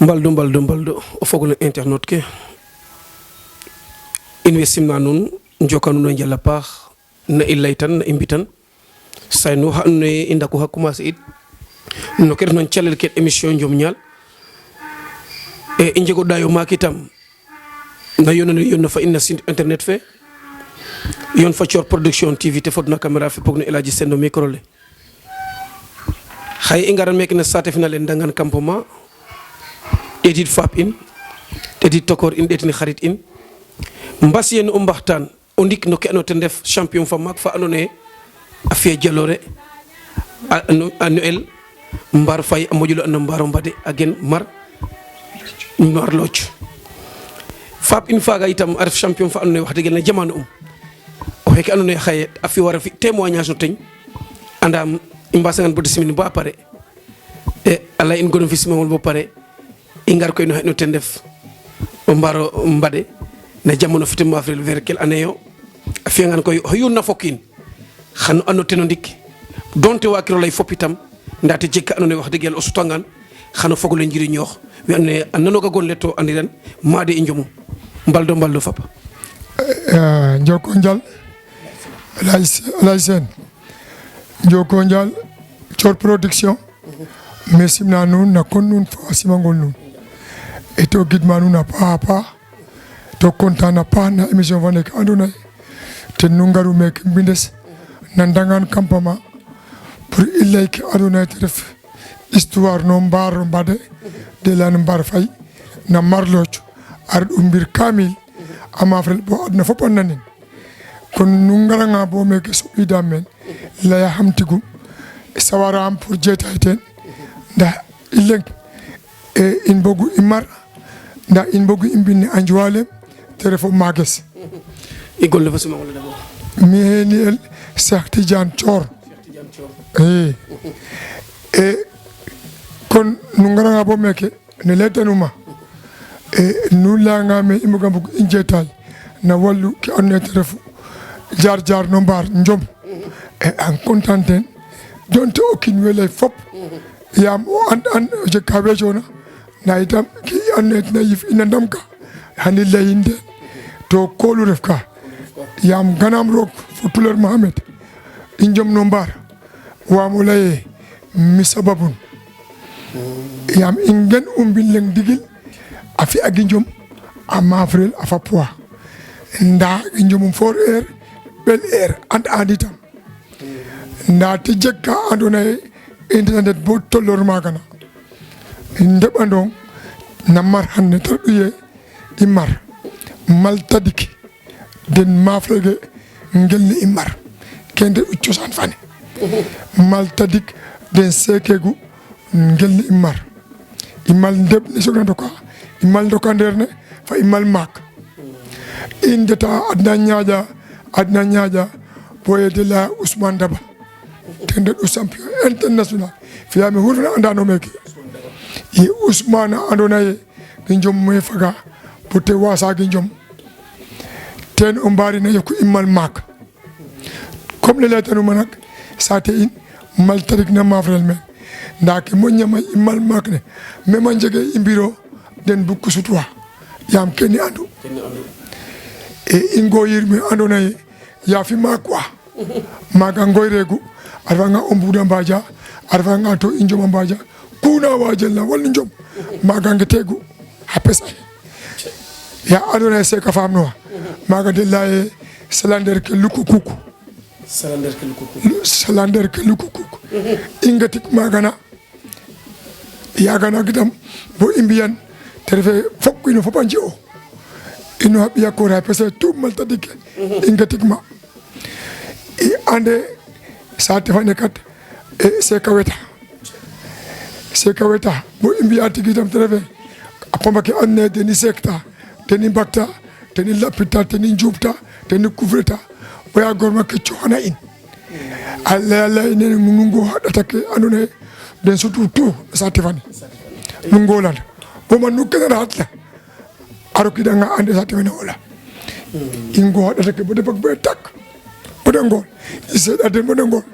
Mbaldo o fogole internet ke investim na nun njoka nuun a njala paax na i laytan na i mbitan say nu xa andoona yee i ndako xa commencer it no ke refna calel ke émission Njom Ñaal e i njego ɗayo maak itam na yoon fa in na site internet fe yoon fa Thior Production TV te fodna caméra fe pog no El Hadji Sène no micro le xaye i ngaran meke no saate fina le Ndangane campement ɗeetit faap in ɗeetit tokor in ɗeetin xarit in mbas yeen o mbaxtaan o ndik no ke andoona ten ref champion fa maak fa andoona yee a fi'a jaloore a Noël mbaar fay a moƴulo no mbaaro mbade a gen mar looc faap in faaga itam a ref champion fa andoona yee wax dëgg na jamano o xeeke andoona yee xaye a fi war a fi témoignage no teñ andaam i mbasangan bo simin ba pare e a lay in gonum fi simangol bo pare i ngar koy no xeɗno ten ref o mbaaro mbade na jamono fitem avril vers quelle année yo a fiyangan koy o yurna fokiin xano anno ten o ndik donte waakiro lay fop itam ndaate jeg ka andoona yee wax dëgg yàlla o sutangaan xano fogole njiriñoox we andoona yee a nanooga gon le to andiran maade i njomum mbaldo fap njoko njal Elhadji Sène njoko njal Thior Production mais simna nuun na kon nuun fo a simangol nuun e to gidma nuun a paax a paax to content na paax na émission fa neke andoona yee ten nu ngaru meeke mbindes na Ndangane campement pour i lay ke andoona yee te ref histoire no mbaar mbade de leyano mbaar fay na marlooc a reɗ u mbir kamil a maafrel bo adna fop a nanin kon nu ngaranga bo meeke soɓidaam meen laya xam tigum sawaraam pour jeetay teen ndax i leng in mbogu i mar ndax in mbogu i mbine a njuwalem te refo maages i golle fa simangole d'abord mi xeeni el Cheikh Tidiane Thior e kon nu ngaranga bo meeke ne laytanuma nu layanga me i mboga mbog i njeetaay na wallu ke andoona yee te refu jaar no mbaar Njom e en content ten donte o kiin we lay fop yaam o an o jeg ka weecoona ndaa itam ke i andoona yee ten a yif ina ndam ka xan i layin den to koolu ref ka yaam ganaam roog fo tuleer Mohamed i njom no mbaar waam o lay mi sababun yaam i ngen u mbin leng ndigil a fi'agi njom a maafrel a fa poids ndaa i njomum for heure bel heure and itam ndaa te jeg ka andoona yee i ndeta ndet bo tolloor maagana i ndeɓandong na mar xan ne ta reɗ'u i mar mal tadik den maafrege ngel ne i mar ken reɗ'u cosaan fane mal tadik den seekegu ngel ne i mar i mal ndeɓ ne soogna ndoka i mal ndoka ndeer ne fa i mal maak i ndeta adna ñaaƴa bo yede laya Ousmane Daba ten reɗ'u champion international fiyaami xurna andano meeke i Ousmane a andoona yee ne Njom moy faga bo te wasaagi Njom ten o mbaari na yoku i mal maak comme le laytanuma nak saate in mal tarik na maafrel meen ndaa ke moƴna may i mal maak ne même a njege i mbiro den bug ko sutwa yaam kene andu e i ngoyir me andoona yee yaafi maak wa maaga ngoyreegu a refanga o mbuuda mbaaja a refanga to i Njom a mbaaja kuna waajelna walno Njom maaga ngeteegu xa pes axe ya andoona yee seeka faamnoxa maaga de laya ye salander ke luku kuku i ngetik maagana yaagana gitam bo i mbiyan te refe fop ino fop a nji'o ino xa ɓiya koor xa pese tout mal tadik ke i ngetik ma i ande saate fane kat Seka weta bo i mbiya tigi itam te refe a pamba ke andoona yee den i seekta ten i mbagta ten i lapita ten i njuupta ten i kufreta baya gorma ke cooxana in a laya nene nu ngooxa ɗata ke andoona yee den sutu tout saate fane nu ngoolan bo man nu kene raxatna a rokidanga ande saate fene ola i ngooxa ɗata ke bo de bag bo tak bo de ngool i seeɗa den bo de ngool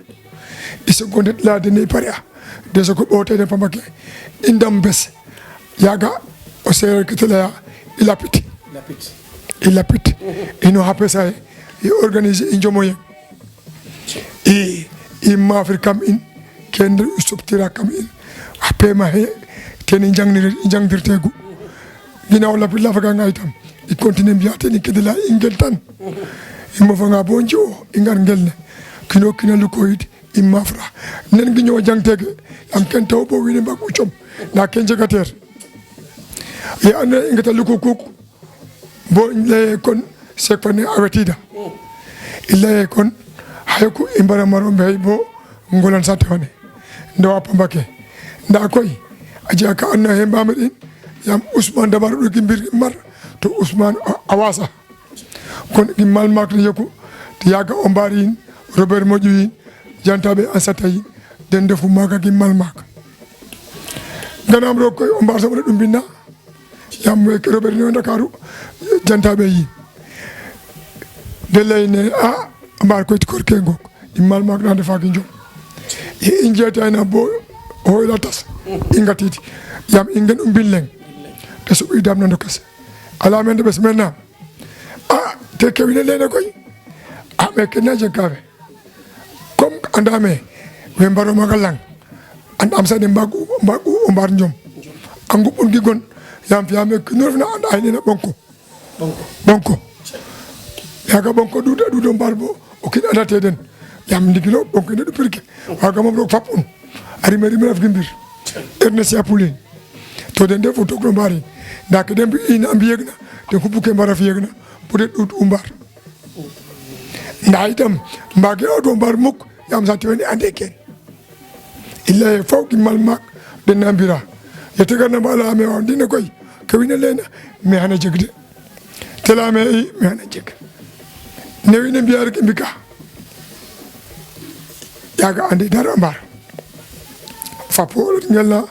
i sogo ndet laya den i pare a de sogo ɓoote den pamba ke i ndam bes yaga o sere kitela ilapiti ino hapesa i organise i njomoye i mafri kam in kendre subtira kam in apema he ken jangdirtegu ginaaw lapit la faga ngay tam i continue mbiate ni kedela ingel tan imo fanga bonjo ingar ngelne kino lu ko yit i mafra nen gi ñoo jangtege am ken taw bo wini mbak ucom na ken jegater ya ande ingata lu ko kuk bo le kon sekfane awetida illa kon hayko imbara maro mbey bo ngolan satwane ndo apambake nda koy aja ka anna he mamadin yam Ousmane dabar do gimbir mar to Ousmane awasa kon gi mal mak yeku to yaga o mbari Robert Modji jantabe ansatay den defu maga gi mal mak ganam ro koy o mbar sama dum binna yam we Robert no Dakaru jantabe yi de layne mbar ko ci korke ngok mal mak na defa gi Njom injeta na bo hoyla tas ingatiti yam ingen umbileng te su idam na ndokas ala men de bes menna te kewine lene koy me kenna je kawe comme andame we mbaro magalang and am sa de mbagu mbar Njom angu pun gi gon yam fi ame knurf na and ay ne bonko yaga bonko duda mbarbo o kin adate den yam ndigilo bonko ne du pirke waga mom rok fapun ari meri raf gimbir ernest yapulin to den defu to mbari dak dem bi ina ambiyegna de ko buke mbara fiyegna peut être umbar nda itam mbage o mbar muk yam sa tiwani ande ken illa fawki mal mak den ambira yetega na bala me on dina koy kawina lena me hana jegde telame me hana jeg newine biar ke mbika yaga ande dara mbar fapo ngella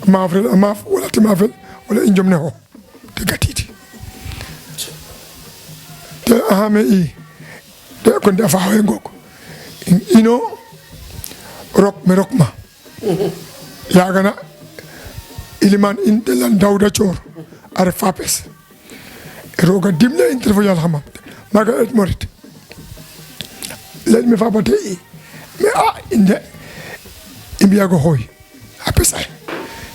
mafrel maf wala timafel wala Njom ne ho te gatiti te ahame te ko defa hoy ngoko ino rok ma yaga na iliman in delan dawda chor are fapes roga dimle interview yal xamam maga et morit len mi fapate me inde imbiago hoy apesa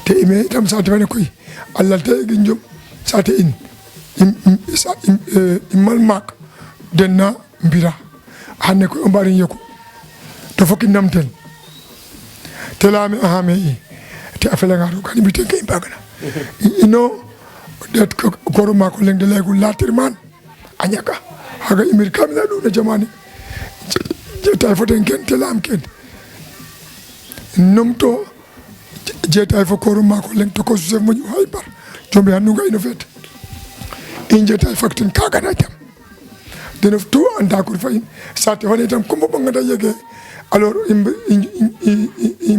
te ime tam sa tane koy Allah te gi Njom sa te mal mak denna mbira hanne ko mbari yeko to fokki namtel telami ahame te afela ngaro kan biten kay bagana ino det ko koruma ko lengde legu latirman anyaka haga imir kamila do na jamani je foten ken telam ken nomto jeta fo koruma ko leng to ko se mo hay bar jombe hanu ga ino fet injeta faktin kaga na tam den of tout anda ko fayin sate woni tam ko mo ngada yege alors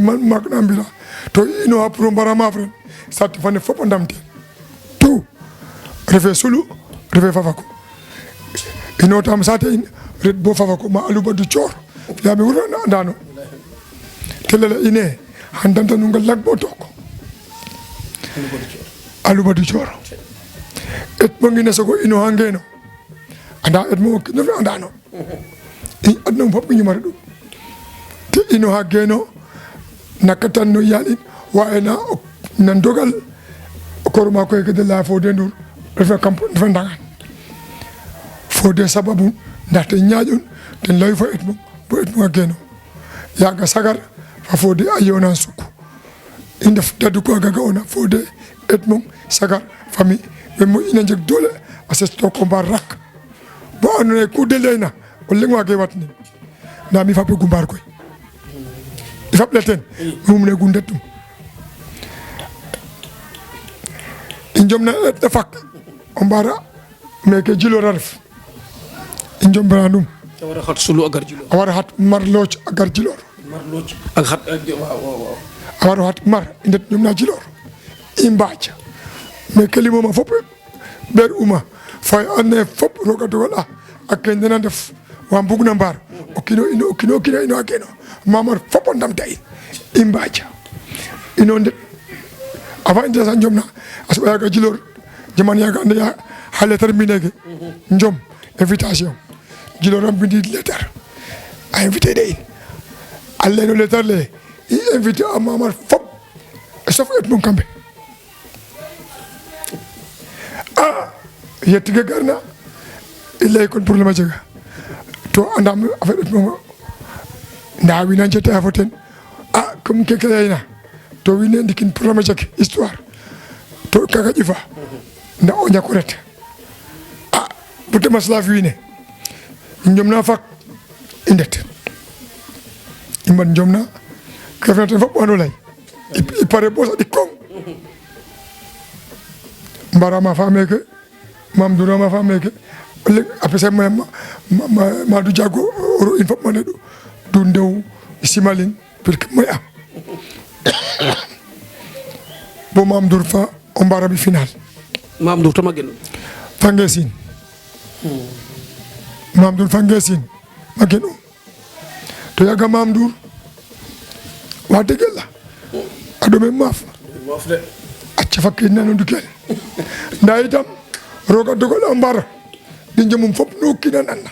man mak nambira to ino apro mbara mafren sate fane fop ndamte tout refe sulu refe fafako ino tam sate in red bo fafako ma aluba du chor ya mi wuro ndano telele ine handanta nunga lagbo toko aluba du chor et mo ngina sogo ino hangeno anda et mo kino andano adno fop ñu mara dum te ino hageno nakatan no yalin waena nan dogal koruma ko ke de la fo de ndur refa kampo refa Ndangane fo de sababu ndaxte ñaajon ten lay fo et mo bo et mo geno yaga sagar fa fo de ayona suku indef dadu ko gaga ona fo de et mo sagar fami be mo ina jeg dole asesto ko bar rak bo anone ku de leyna o lengwa ge watni na mi fa be gumbar koy ifap leten mum ne gundetum Njom na et fak ombara meke jilo rarf Njom brandum wara hat sulu agar jilo wara hat marloch agar jilor ak hat waaw wara hat mar indet ñum na jilor imbacha meke limo ma fop ber uma fay ane fop roga dogal ak ken dana def wa mbugna mbar okino ino akeno mamar fop ndam tay imbacha ino ndet avant inde sa Njom na asba yaga jilor jaman yaga ande ya ha lettre minege Njom invitation jilor am bindi lettre a invité de alle no lettre le i invité amamar fop sauf et mon kambe yettiga garna illay kon problème jaga to andam affaire et mon nda wi nan jetta foten comme keke yayna to wi ne ndikin problème jaga histoire to kaga jifa nda o ñako ret bu te masla fi ne ñom na fak indet imban Njom na kafnata fop wano lay i pare bo sa di kong mbara ma fa meke mam dura ma fa meke leg apesa ma du jago ro in fop mané du ndew simalin pour que moy am bo mam dur fa o mbara bi final mam dur tama gen fangesin mam dur fangesin ma gen to yaga mam dur wa degel la adome maaf de acca fakke nanu dukel nda itam roga dogal ambara di njomum fop no kinan anna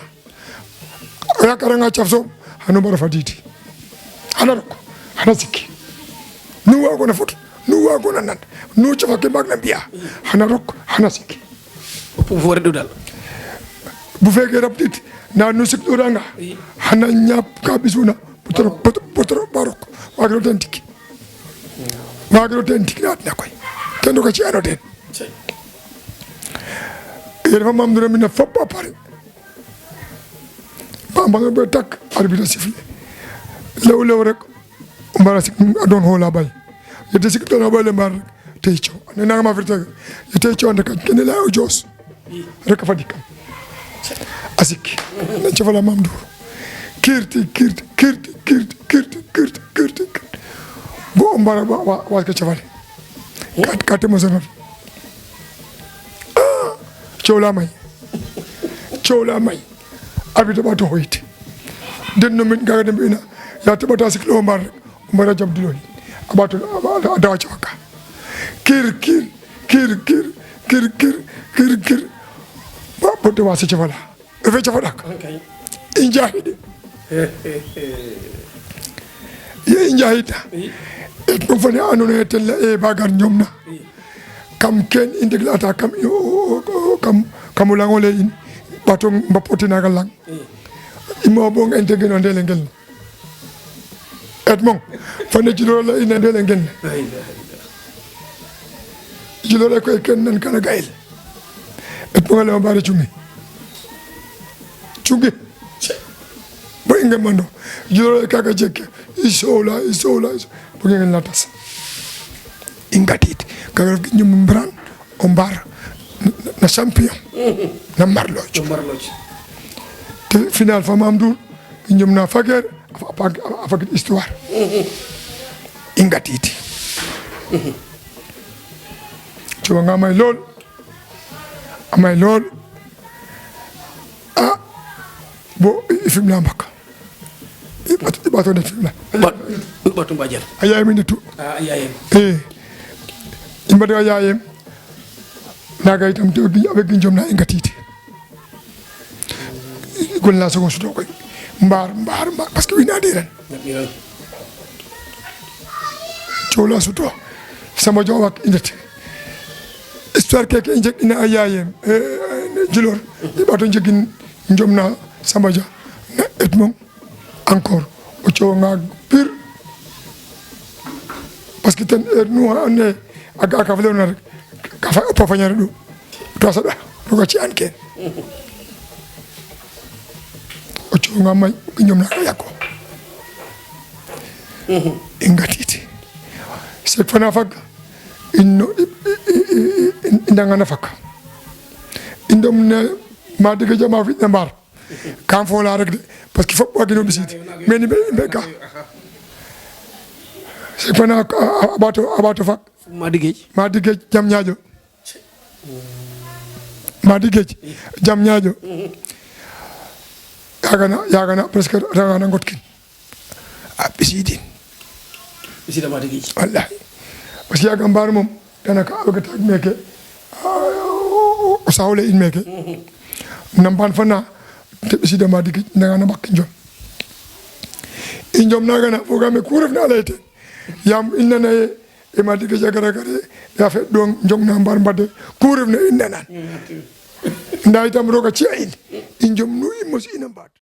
yakara nga cafso hano bara faditi hana roko hana sikki nu wago na foto nu wago na nan nu ca fakke magna biya hana roko hana sikki pour do dal bu fekke rabdit na nu sik doranga hana nyap ka bisuna potro barok wagro tantiki wagro tantiki na koy kendo ko ci anoten yerfa mam dura mina fop ba pare ba nga be tak arbitre sifflé lew rek mbara sik adon hola bay yete sik dona bay le mbar tey cio ne nga ma firte yete cio ande kan ken la o jos rek fa dikam asik na ci fala mam dur kirti bo mbara wa ka chavale kat mo sonal ciola may abita ba to hoyte den no min gaga dem ina ya to bata siklo mbara jam diloni abato ada chaka kir ba boto wasi chavala efe chavala injahide ye injahida et mo fane anone tella e bagar Njom na kam ken indiglata kam ulangole in bato mbapoti na galang imo bong entege no ndele ngel et mon fane jilo la ina ndele ngel jilo la ko ken nan kana gail et mo la bare chungi bo inga mando jilo la kaka jekke isola bo ngel latas ingatit kagal ñum mbran o mbar na champion na marloj te final fa mam dur ñum na fager afak histoire ingatiti ci nga may lol amay lol bo ifim la mbaka bato ne film la bato mbajal ayay mi nitu ayay imbade ayayem naga itam to avec Njom na ingatiti gol la seconde suto koy mbar parce que wina diran chola suto sama jowak indete histoire keke injek ina ayayem jilor bato njegin Njom na sama ja na et mom encore o cho nga pur parce que ten nous on aga ka vle na rek ka fa opa fa ñaari du to sa da ko ci an ken o ci nga may Njom na ka yakko ingatiti c'est fana fak inno Ndangane fak indom ne ma diga jama fi mbar kam fo la rek de parce que fop wagino bisiti mais ni be ka c'est fana abato fak ma digej jam ñaajo ma digej jam ñaajo yagana presque ragana ngotkin bisida ma digej wallahi parce que yaga mbar mom danaka avec tak meke sawle in meke namban fana te sida ma digi Ndangane bak Njom Njom nagana fogame kuref na layte yam inna e ma digi jagara gare ya fe don Njom na mbar mbade kuref na inna nan nda itam roga ci in Njom nu mos ina mbat